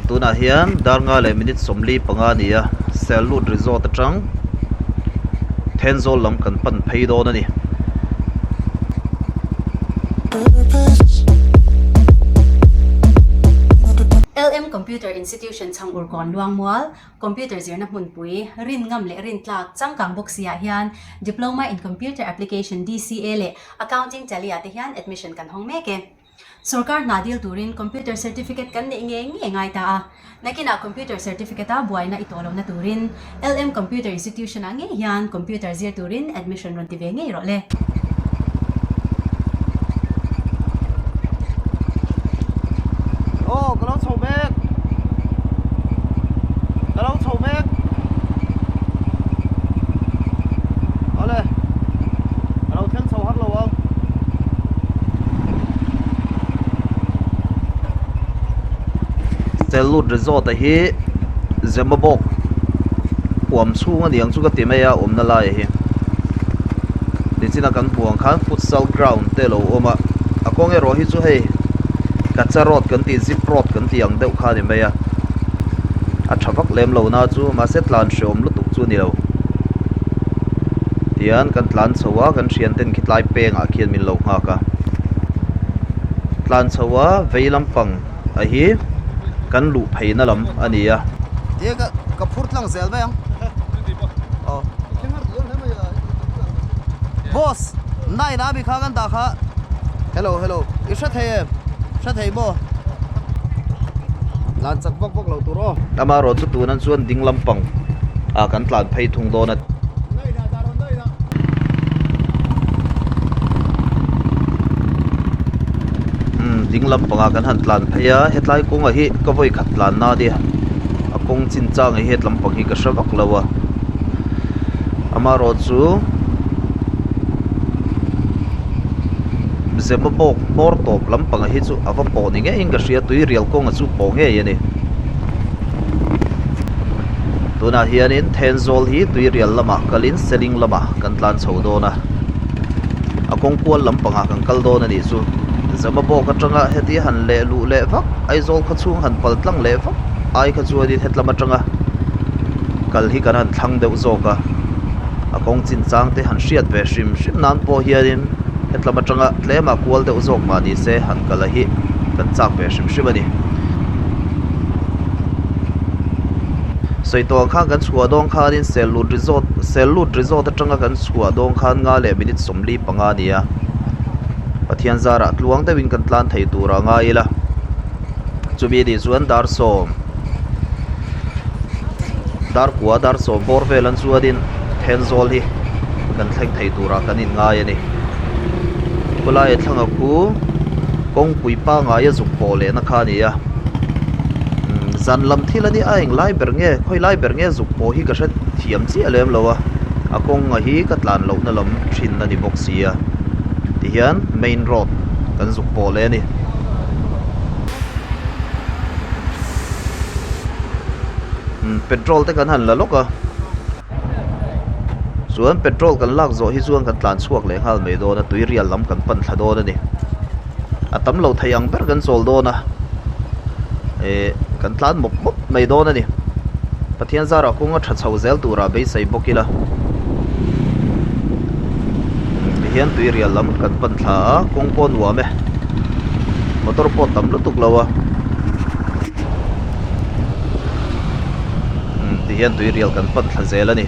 Tunah hian dar nga leh minute 45 a ni a, Sellut Resort atang Thenzawl lam kan pan phei dawn a ni. LM Computer Institution chhang urkawn Luangmual Computer zirna hmunpui, rin ngam leh rin tlak changkang bawk si ah hian Diploma in Computer Application, DCA, leh Accounting Tally ah te hian admission kan hawng mek e. Sorkar hna dil turin Computer Certificate kan neih ngei ngei ngai ta a, nakinah Computer Certificate a buaina i tawh lohna turin LM Computer Institution ah ngei hian Computer zir turin admission rawn ti ve ngei rawh le. Aw ka lo chho mek ka lo chho mek awle ka lo thleng chho har lo ang. Sellut Resort a hi Zemabawk huam chhung a niang chu ka ti mai a awmna lai hi. Nichina kan hmuh ang khan futsal ground te lo awm a, a kawng erawh hi chu hei kacha road kan tih zip road kan tih ang deuh kha a ni mai a, a tha vak lem lo na chu mahse tlan hreawm lutuk chu a ni lo. Tihian kan tlan chho a kan thian ten khi tlai pengah khian min lo nghak a, tlan chho a vei lampang a hi kan luh pheina lam a ni a. Ka phur tlang zel mai ang. Boss nine a mi kha kan dah kha hello hello i hre thei em hre thei maw tlan chak vak vak lo tur aw. Amaherawh chu tun an chuan ding lampang ah kan tlan phei thung dawn a. Umm ding lampang ah kan han tlan phei a hetlai kawngah hi ka vawi khat tlan na nia a kawng chin chang hi het lampang hi ka hre vak lo a. Amaherawh chu Zemabawk hmawr tawp lampang hi chu a va pawh ni ngeiin ka hria tui rial kawnga chu pawh ngei a ni. Tunah hianin Thenzawl hi tui rial lamah kalin Seling lamah kan tlan chho dawn a, a kawng kual lampangah kan kal dawn a nih chu. Zemabawk atanga heti han leh luh leh vak Aizawl khawchhung han pal tlang leh vak ai kha chuanin hetlam atanga kal hi kan han thlang deuh zawk a, a kawng chin chang te han hriat ve hrim hrim nan pawh hianin hetlam atanga tlema kual deuh zawk mah ni se han kal a hi kan chak ve hrim hrim a ni. Sawi tawh ang khan kan chhuah dawn khanin Sellut Resort Sellut Resort atanga kan chhuah dawn khan nga leh minute 45 a ni a, Pathian zarah tluang deuhin kan tlan thei tur a ngai ila chumi nih chuan dar sawm. Dar kua dar sawm bawr vel an chuanin Thenzawl hi kan thleng thei turah kan inngai a ni. Khawlaia thlanga khu kawngpui pangaia zuk pawh lehna kha a ni a. Zan lam thil a nia a eng lai ber nge khawi lai ber nge zuk pawh hi ka hre thiam chiah lem lo a, a kawnga hi ka tlan lohna lam thin a ni bawk si a. Tihian main road kan zuk pawh leh a ni. Petrol te kan han la lawk a chuan petrol kan lak zawh hi chuan kan tlan chhuak leh nghal mai dawn a tui rial lam kan pan thla dawn a ni a tam lo thei ang ber kan chawl dawn a eh kan tlan mawp mawp mai dawn a ni Pathian zarah kawng a tha chho zel turah beisei bawk ila tihian tui rial lam kan pan thla a kawng pawh a nuam e motor pawh a tam lutuk lo a. Ti hian tui rial kan pan thla zel a ni.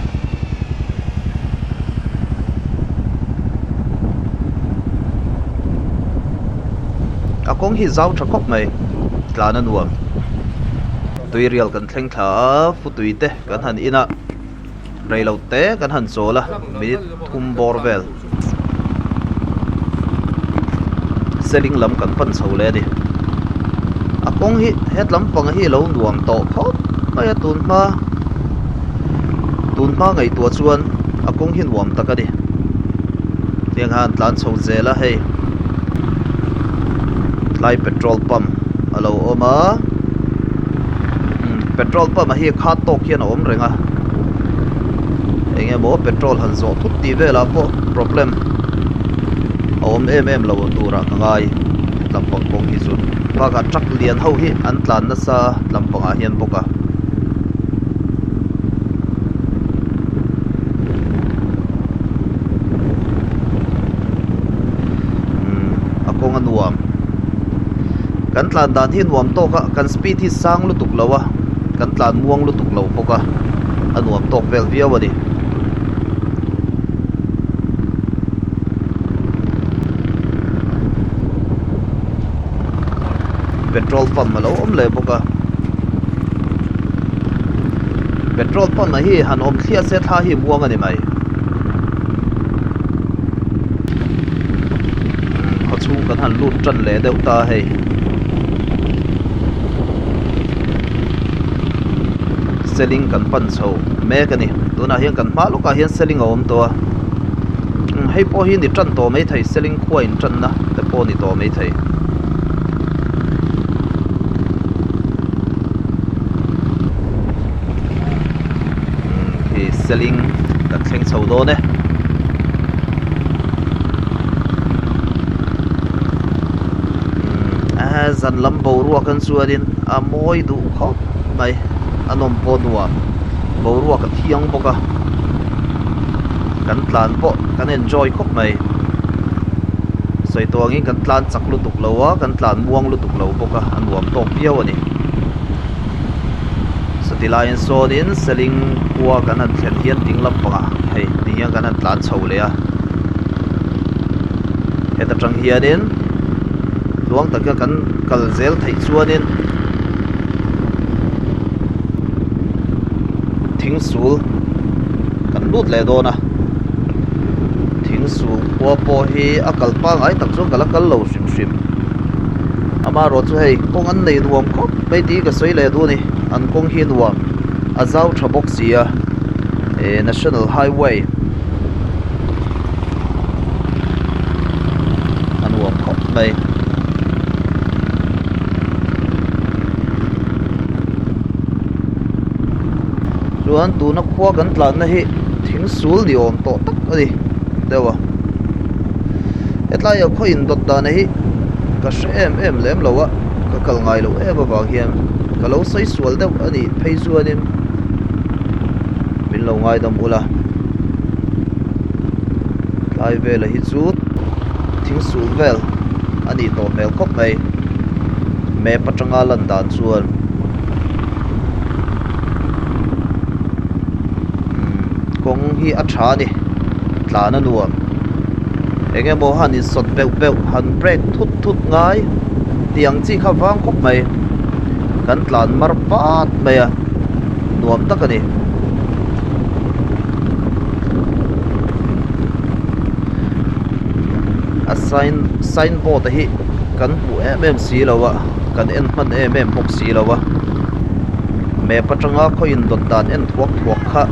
A kawng hi zau tha khawp mai tlan a nuam. Tui rial kan thleng thla a futui te kan han in a reilo te kan han chawl a minute thum bawr vel. Seling lam kan pan chho leh a ni. A kawng hi het lampang hi alo nuam tawh khawp mai a tun hma tun hma ngaihtuah chuan a kawng hi nuam tak a ni. Tiang hian tlan chho zel a hei tlai petrol pump alo awm a petrol pump ah hi a khat tawk hian a awm reng a eng emaw petrol han zawh thut tih velah pawh problem a awm em em lo turah ka ngai. Tlampang kawng hi chu bakah truck lian ho hi an tlan nasa tlampangah hian bawk a. Umm a kawng a nuam kan tlan dan hi nuam tawk a kan speed hi sang lutuk lo a kan tlan muang lutuk lo bawk a a nuam tawk vel viau a ni. Petrol pump a lo awm leh bawk a petrol pump ah hi han awm thliah se thla hi muang a ni mai khaw chhung kan han lut tan leh deuh ta hei seling kan pan chho mek a ni tunah hian kan hma lawkah hian seling a awm tawh a hei pawh hi ni tan tawh maithei seling khua in tanna te pawh a ni tawh maithei. Khi seling kan thleng chho dawn e. A zan lam boruak an chuanin a mawi duh khawp mai a nawm pawh nuam boruak a thiang bawk a kan tlan pawh kan enjoy khawp mai sawi tawh angin kan tlan chak lutuk lo a kan tlan muang lutuk lo bawk a a nuam tawk viau a ni. Sati laiin sawnin seling khua kan han thlen hian ding lampangah hei ti hian kan han tlan chho leh a heta tang hianin tluang taka kan kal zel theih chuanin thing sul kan lut leh dawn a thing sul khua pawh hi a kal pangai tak chuan ka la kal lo hrim hrim amaherawh chu hei kawng an nei nuam khawp mai tih ka sawi leh duh a ni an kawng hi nuam a zau tha bawk si a eh national highway a nuam khawp mai. Chuan tuna khua kan tlanna hi thing sul ni awm tawh tak a ni deuh a hetlai ah khaw indawt dan hi ka hre em em lem lo a ka kal ngai loh em avang hian ka lo sawi sual deuh a nih phei chuanin min lo ngaidam ula tlai vela hi chu thing sul vel a nih tawh hmel khawp mai map atanga lan dan chuan kawng hi a tha a ni tlan a nuam eng emaw han insawt beuh beuh han brake thut thut ngai tih ang chi kha vang khawp mai kan tlan mar pat mai a nuam tak a ni. A sign sign board a hi kan hmuh em em si lo a kan en hman em em bawk si lo a map atanga khaw indawt dan en thuak thuak kha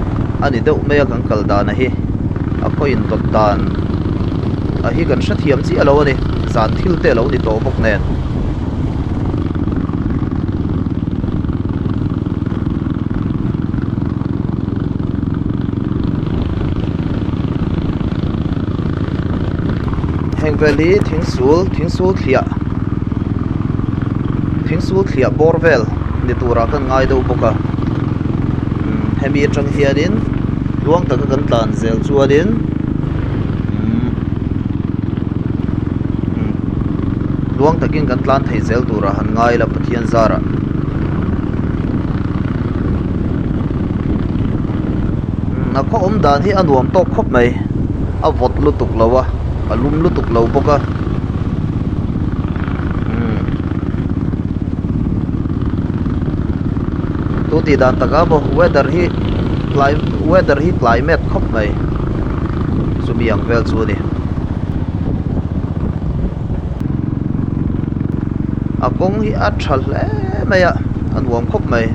a ni deuh mai a kan kal dan a hi a khaw indawt dan a hi kan hrethiam chiah lo a ni zan thil te a lo ni tawh bawk nen. Heng vel hi thing sul thing sul thliah thing sul thliah bawr vel ni turah kan ngai deuh bawk a umm hemi atang hianin tluang taka kan tlan zel chuanin umm tluang takin kan tlan thei zel turah han ngai la Pathian zarah. A khaw awm dan hi a nuam tawk khawp mai a vawt lutuk lo a a lum lutuk lo bawk a umm tu tih dan tak a maw weather hi weather hi climate khawp mai chumi ang vel chu a ni. A kawng hi a tha hle mai a a nuam khawp mai.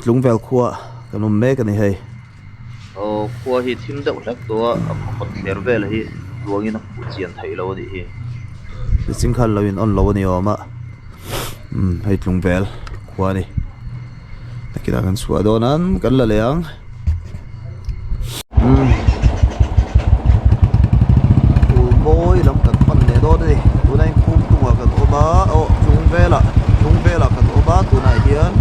Tlungvel khua kan awm mek a ni hei. Aw khua hi thim deuh hlek tawh a a khaw kawt thler vel hi ruangin a hmuh chian theih loh a nih hi. Mihring khan lo in on lo a ni awm a. Umm hei tlungvel khua a ni nakinah kan chhuah dawn a kan la leh ang umm phul mawi lam kan pan leh dawn a ni tuna in khum tungah kan awm a aw tlungvelah tlungvelah kan awm a tunah hian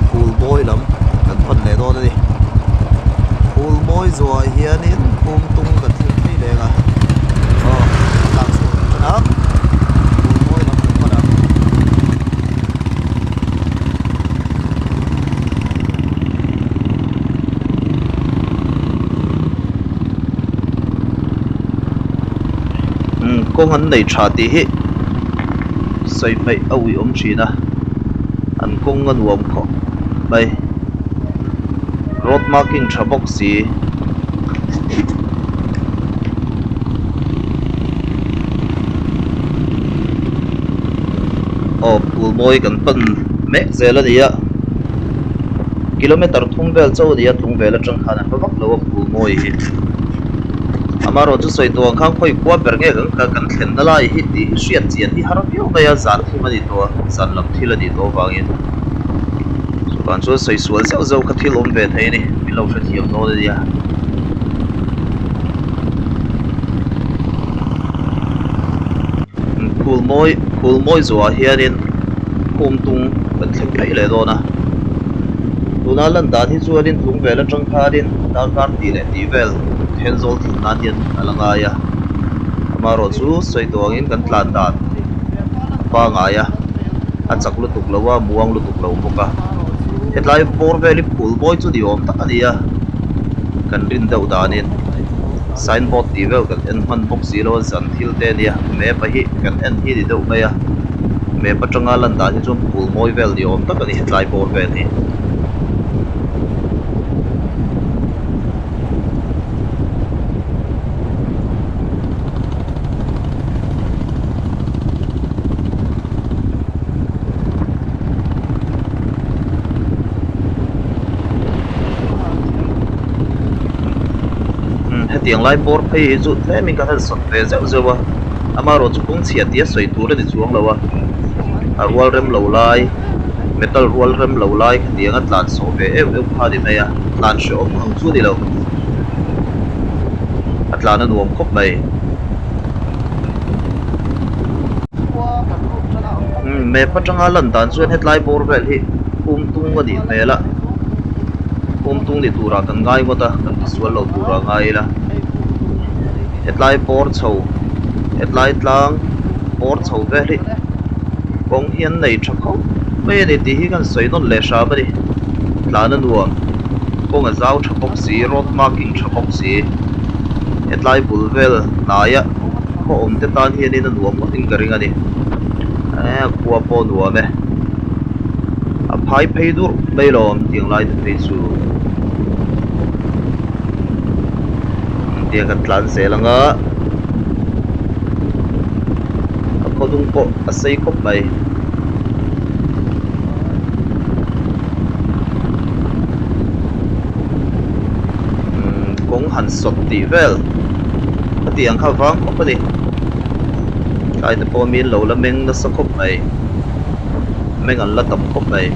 phul mawi lam kan pan leh dawn a ni phul mawi zawhah hianin khum tung kan thleng phei leng a aw a tlang chhuak leh tan a phul mawi lam kan pan a. Umm kawng an nei tha tih hi sawi hmaih a ui awm thin a an kawng a nuam khawp mai road marking tha bawk si. Aw phul mawi kan pan mek zel a ni a kilometer thum vel chauh a ni a tlung vel atang khan a hla vak lo a phul mawi hi amaherawh chu sawi tawh ang khan khawi khua ber nge kan kan thlenna lai hi tih hi hriat chian hi har viau mai a zan thim a ni tawh a zan lam thil a nih tawh avangin chuvang chuan sawi sual zeuh zeuh kha thil awm ve thei a ni min lo hrethiam dawn a nia. Phul mawi phul mawi zawhah hianin khum tung kan thleng phei leh dawn a tuna lan dan hi chuanin tlung vel atang khanin darkar tih leh tih vel Thenzawl thlen nan hian a la ngai a amaherawh chu sawi tawh angin kan tlan dan a pangai a a chak lutuk lo a muang lutuk lo bawk a hetlai bawr vel hi phul mawi chu ni awm tak a ni a kan rin deuh danin signboard tih vel kan en hman bawk si lo a zan thil te a nia map a hi kan en hi ni deuh mai a map atanga lan dan hi chuan phul mawi vel ni awm tak a ni hetlai bawr vel hi. Hetiang lai bawr phei hi chu tlemin ka han sawt ve zeuh zeuh a amaherawh chu kawng chhia tia sawi tur a ni chuang lo a a rual rem lo lai metal rual rem lo lai khatiang a tlan sawh ve euh euh kha a ni mai a tlan hrehawm ang chu a ni lo a tlan a nuam khawp mai. Map atanga lan dan chuan hetlai bawr vel hi phum tung a nih hmel a phum tung ni turah kan ngai ngawt a kan tisual lo turah ngai ila hetlai bawr chho hetlai tlang bawr chho vel hi kawng hi an nei tha khawp mai a ni tih hi kan sawi nawn leh hram a ni tlan a nuam kawng a zau tha bawk si road marking tha bawk si hetlai bul vel hnaia khaw awm te tan hianin a nuam ngawtin ka ring a ni eee khua pawh a nuam e a phai phei durh mai lo awm tiang lai te phei chu tiang kan tlan zel ang a a khaw dung pawh a sei khawp mai. Kawng han sawt tih vel a tih ang kha vang khawp a ni tlai te pawh miin lo la meng nasa khawp mai meng an la tam khawp mai.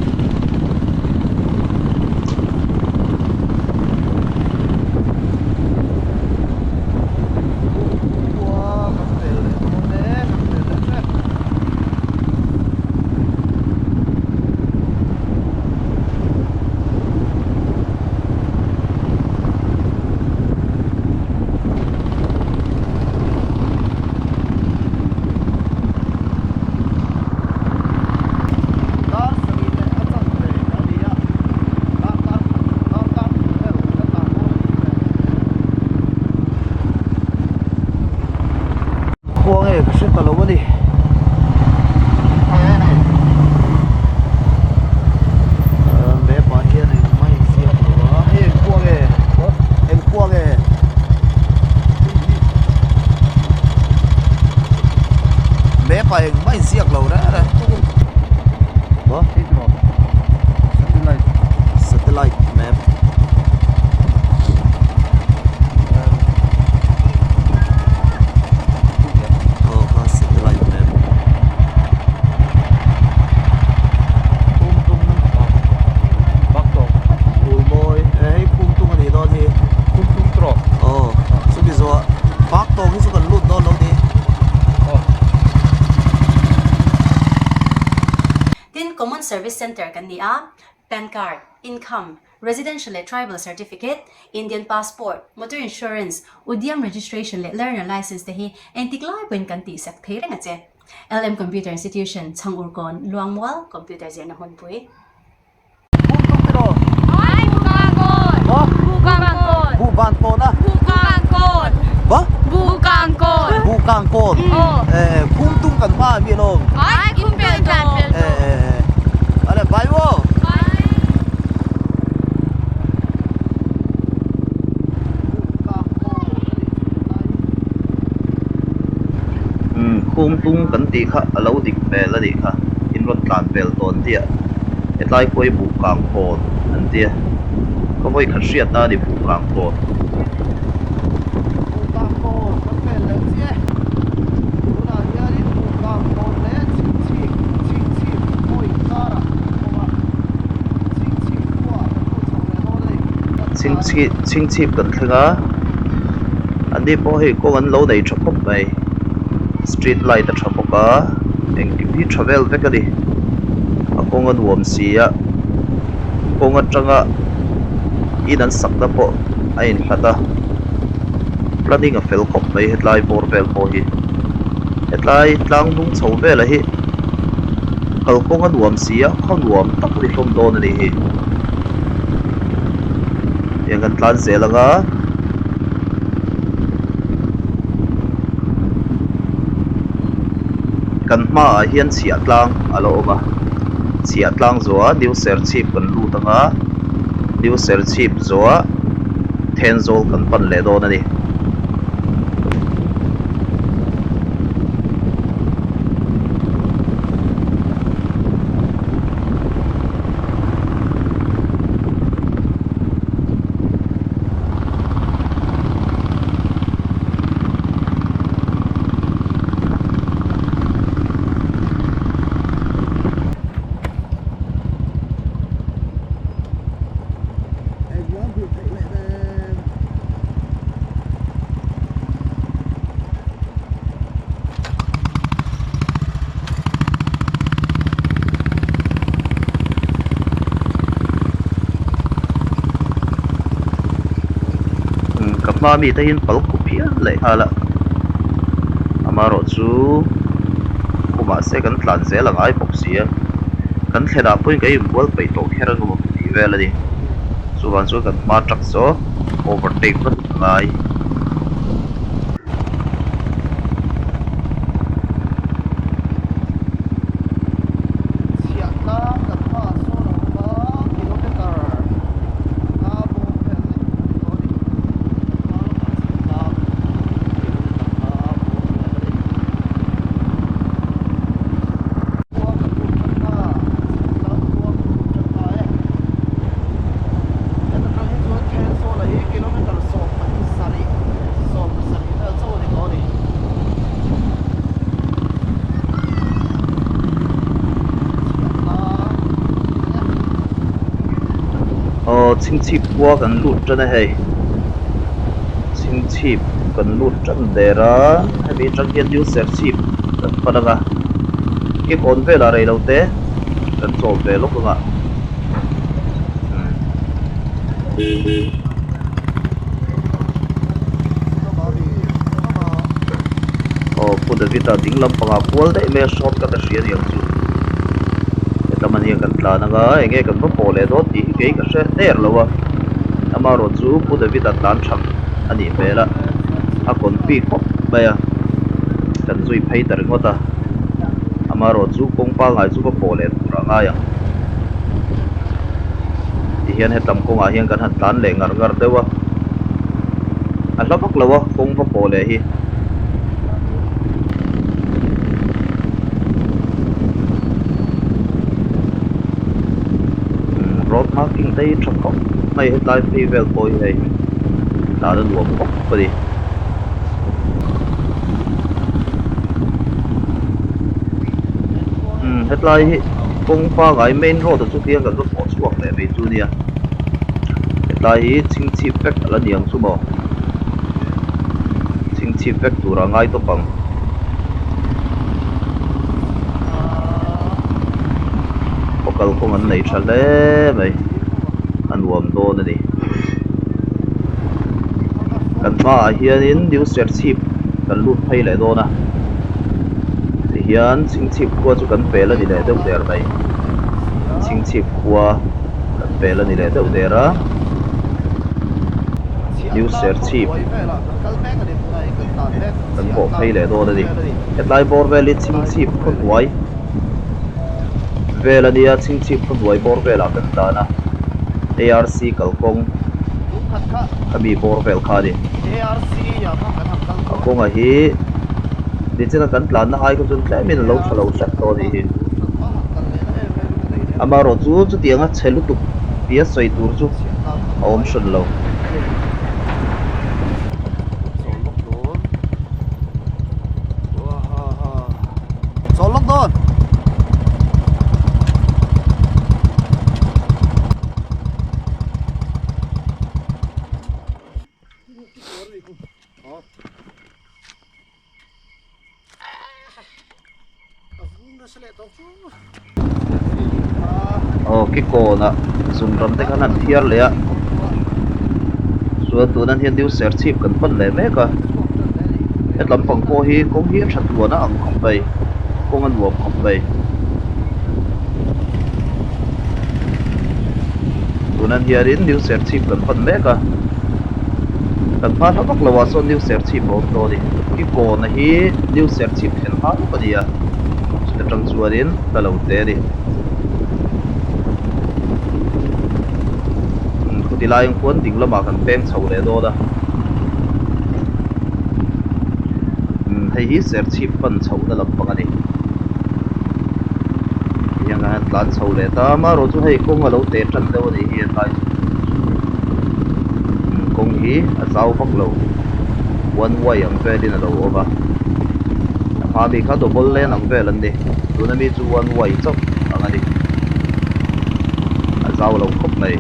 Service Centre kan ni a, Pan Card, Income, Residential leh Tribal Certificate, Indian Passport, Motor Insurance, Udyam Registration leh Learner Licence te hi engtik lai pawhin kan tihsak thei reng a che. LM Computer Institution, Chhangurkawn, Luangmual, Computer zirna hmunpui. Khumtung kan tih kha a lo dik hmel a nih kha in rawn tlan pel tawn diah hetlai pawh hi buh kang kawn an tia ka vawi khat hriat na a ni buh kang kawn. Buh kang kawn kan pel leh chiah e tunah hianin buh kang kawn leh chhingchhip chhingchhip pawh inkarah kan awm a chhingchhip khuaah kan lut chho leh dawn a ni. Chhingchhip chhingchhip kan thleng a an ni pawh hei kawng an lo nei tha khawp mai street light a tha bawk a engkim hi tha vel vek a ni a kawng a nuam si a kawng atanga in an sakna pawh a inhlat a planning a fel khawp mai hetlai bawr vel pawh hi hetlai tlang hnung chho velah hi kalkawng a nuam si a khaw nuam tak ni hlawm dawn a nih hi tiang kan tlan zel ang a. Kan hmaah hian chhiah tlang a la awm a chhiah tlang zawhah new serchhip kan lut ang a new serchhip zawhah Thenzawl kan pan leh dawn a ni. Ka hma mi te hian pal khup phian leh nghal a amaherawhchu khumah se kan tlan zel a ngai bawk si a kan thlenah pawhin kan inbual peih tawh kher ang emaw tih vel a ni chuvang chuan kan hma truck saw overtake vat a ngai. Chhiah tlang kan hmaah sawn a awm a, kilometer nga bawm vel lek a ni tawh a ni. Hma lamah chhiah tlang kilometer nga bawm vel a ni. Khua kan lut tan ta, chhiah tlang khua kan lut tan ta e. Heta tang hi chuan Thenzawl hi kilometer 17 17 vel chauh a ni tawh a ni. Aw chhingchhip khua kan lut tan a hei chhingchhip kan lut tan der a hemi atang hian new serchhip kan pan ang a kikawn velah rei lo te kan chawl ve lawk ang a. Aw Pu David-a ding lampangah kual daih mai a short cut a hria aniang chu hetlama nia kan tlan anga enge kan va pawh leh dawn tih hi kei ka hre der lo a amaherawh chu Pu David-a tlan chak a nih hmel a a confi khawp mai a kan zui phei ta ringawt a amaherawh chu kawng pangngai chu va pawh leh tur a ngai ang. Tihian hetlam kawngah hian kan han tlan leh ngar ngar deuh a, a hla vak lo a kawng va pawh leh hi. Umm road marking te hi tha khawp mai hetlai phei vel pawh hi hei tlan a nuam khawp a ni. Umm hetlai hi kawng pangai main road ah chu hian kan va pawh chhuak leh mai chu nia hetlai hi chhingchhip vek a la ni ang chu maw chhingchhip vek tur a ngai tawp ang. Kalkawng an nei tha hle mai a nuam dawn a ni. Kan hmaah hianin New Serchhip kan lut phei leh dawn a, tihian Chhingchhip khua chu kan pel a ni leh deuh der mai. Chhingchhip khua kan pel a ni leh deuh der a, New Serchhip kan pawh phei leh dawn a ni. Hetlai bawr vel hi Chhingchhip khaw hnuai. Vel a nia, Chhingchhip khaw hnuai bawr velah kan tlan a, ARC kalkawng khami bawr vel kha a ni. A kawnga hi nichina kan tlanna ai kha chuan tlemin a lo tha lo hret tawh a nih hi. Amaherawhchu chutianga chhe lutuk tia sawi tur chu a awm hran lo. Chawl lawk dawn. Aw kikawnah zungram te khan an thiar leh a chuan tunah hian new serchhip kan pan leh mek a hetlam pang pawh hi kawng hi a tha tluan a ang khawp mai kawng a nuam khawp mai tunah hianin new serchhip kan pan mek a kan hma hla vak loh ah sawn new serchhip a awm tawh a ni kikawn hi new serchhip thlen hma lawk a ni a. Chuta tang chuanin hla lo te a ni. Khuti laiin khuan ding lamah kan peng chho leh dawn a. Hei hi serchhip pan chhohna lampang a ni. Tihian kan han tlan chho leh ta a, amaherawh chu hei kawng a lo te tan deuh a nih hi hetlai chu. Kawng hi a zau vak lo, one way ang velin a lo awm a. A hma mi kha double lane ang vel an ni, tuna mi chu one way chauh ang a ni. A zau lo khawp mai.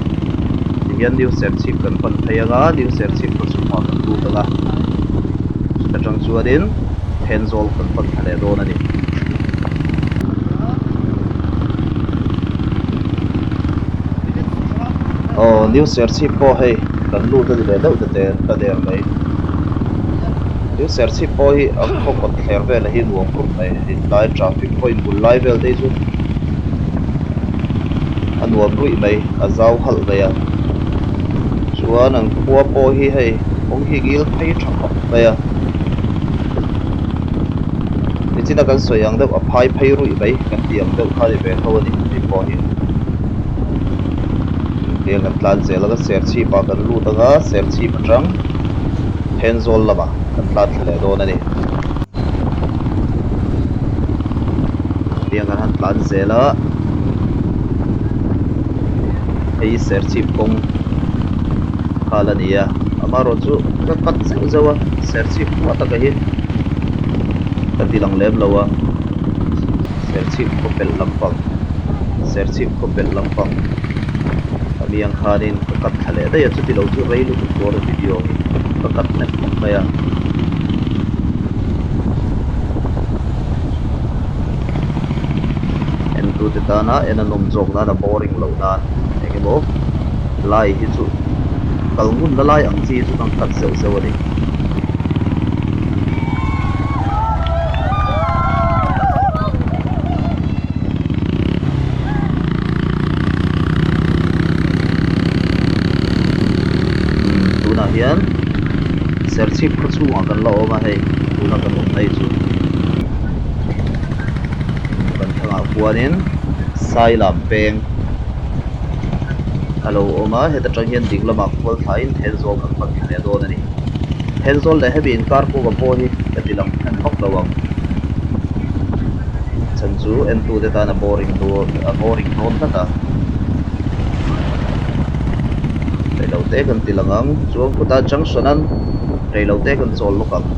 Tihian New Serchhip kan pan phei anga, New Serchhip khaw chhungah kan lut anga, chuta tang chuanin Thenzawl kan pan thla leh dawn a ni. Aw New Serchhip pawh hei kan lut a ni leh deuh ta ta der mai. New Serchhip pawh hi a khaw kawt thler vel hi nuam khawp mai hei tlai traffic point bul lai vel te hi chu a nuam ruih mai a zau halh mai a chuan an khua pawh hi hei kawng hi ngil phei tha khawp mai a nichina kan sawi ang deuh a phai phei ruih mai kan tih ang deuh kha a ni ve tho a ni hei pawh hi tiang kan tlan zel anga serchhip ah kan lut anga serchhip atang Thenzawl lamah kan tlan thla leh dawn a ni. Tiang kan han tlan zel a, hei serchhip kawng khal a ni a, amaherawhchu ka cut zeuh zeuh a, serchhip hmuah taka hi ka ti lang lem lo a, serchhip khaw pelh lampang serchhip khaw pelh lampang a mi ang khanin ka cut thla leh daih a, chuti lo chu rei lutuk dawn a video hi ka cut hnem khawp mai a. Entute tana en a nawm zawk nan a boring loh nan eng emaw lai hi chu kal ngun na lai ang chi hi chu kan cut zeuh zeuh a ni. Tunah hian Serchhip khaw chhungah kan la awm a hei tuna kan awm na hi chu kan thlangah khuanin Sailam peng a lo awm a heta tang hian ding lamah khual thlaiin Thenzawl kan pan thla leh dawn a ni. Thenzawl leh hemi inkar pawh ka pawh hi ka ti lang hman vak lo ang. Chhan chu entute tan a boring dawn a boring dawn tlat a. Reilote kan ti lang ang chuan khutah junction an reilote kan chawl lawk ang.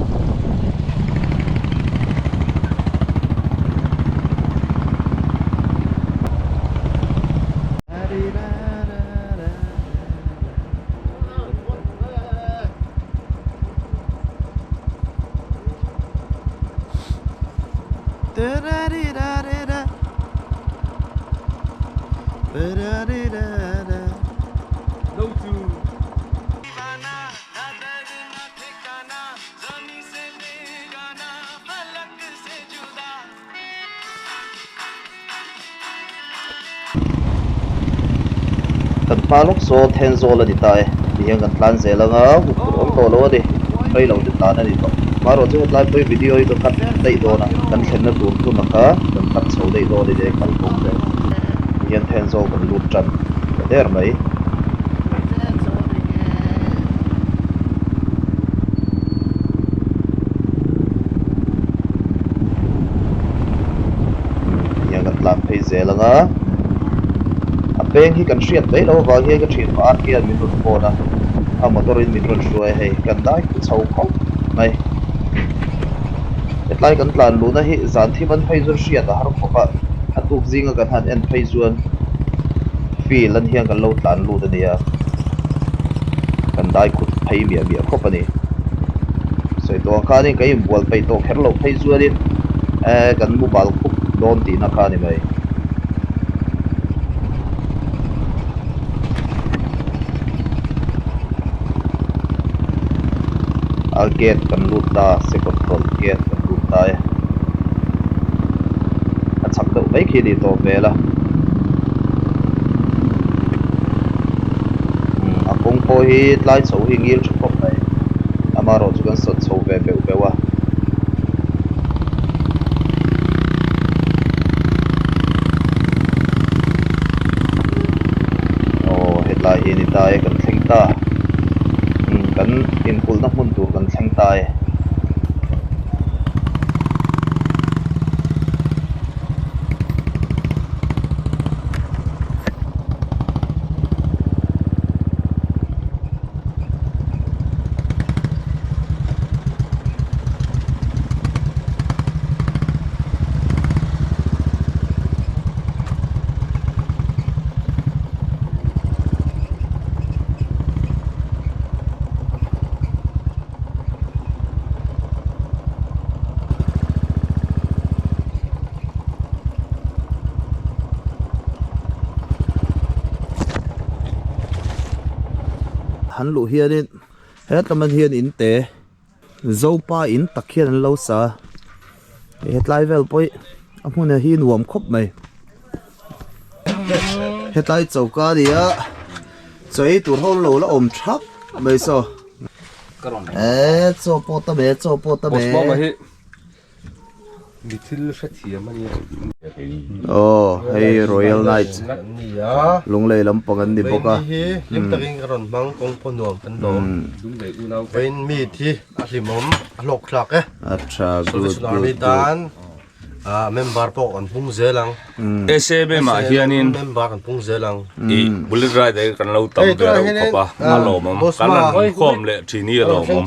Kan hma lawk saw Thenzawl a ni ta e, tihian kan tlan zel anga huphurh awm tawh lo a ni, rei lo te tlan a ni tawh. Marawh chu hetlai pawhin video hi ka cut daih dawn a, kan thlenna tur hmun a kha kan cut chho daih dawn a ni e kalkawng te tihian Thenzawl kan lut tan ta der mai. Tihian kan tlan phei zel ang a, a peng hi kan hriat mai loh avang hian ka thian pa hian min rawn phone a, a motor in min rawn hruai a hei kan dai khu chho khawp mai. Hetlai kan tlan luhna hi zan thim an phei chuan hriat a har khawp a, a tuk zinga kan han en phei chuan field an hian kan lo tlan lut a nia, kan dai khut phei miah miah khawp a ni. Sawi tawh ang khanin ka inbual peih tawh kher loh phei chuanin eh kan mobile khup dawn tihna kha a ni mai. A gate kan lut ta Sekawtrawlh gate kan lut ta e. A chak deuh mai khi a ni tawh hmel a. Umm a kawng pawh hi tlai chho hi ngil tha khawp mai. Amaherawh chu kan sawt chho ve beuh beuh a. Aw hetlai hi a ni ta e kan thleng ta umm kan inkulhna hmun tur kan thleng ta e. Han luh hianin hetlam ah hian in te Zopa in tak hian an lo sa a hetlai vel pawh hi a hmun hi nuam khawp mai hetlai choka a ni a chaw ei tur ho lo la awm thap mai saw eee chaw pawh ta mai chaw pawh ta mai. Mi thil hrethiam a nia. Aw hei Royal Knights Lunglei lampang an ni bawk a. Vawiin hi hlim takin ka rawn hmang kawng pawh nuam kan lawm. Vawiin mi thi a hlimawm a hlawk thlak e. A tha good Salvation Army tan member pawh kan pung zel ang. SABM ah hianin member kan pung zel ang. I bullet ride ah kan lo tam ve reuh khawp a a lawmawm kan han khawm leh thin hi a lawmawm.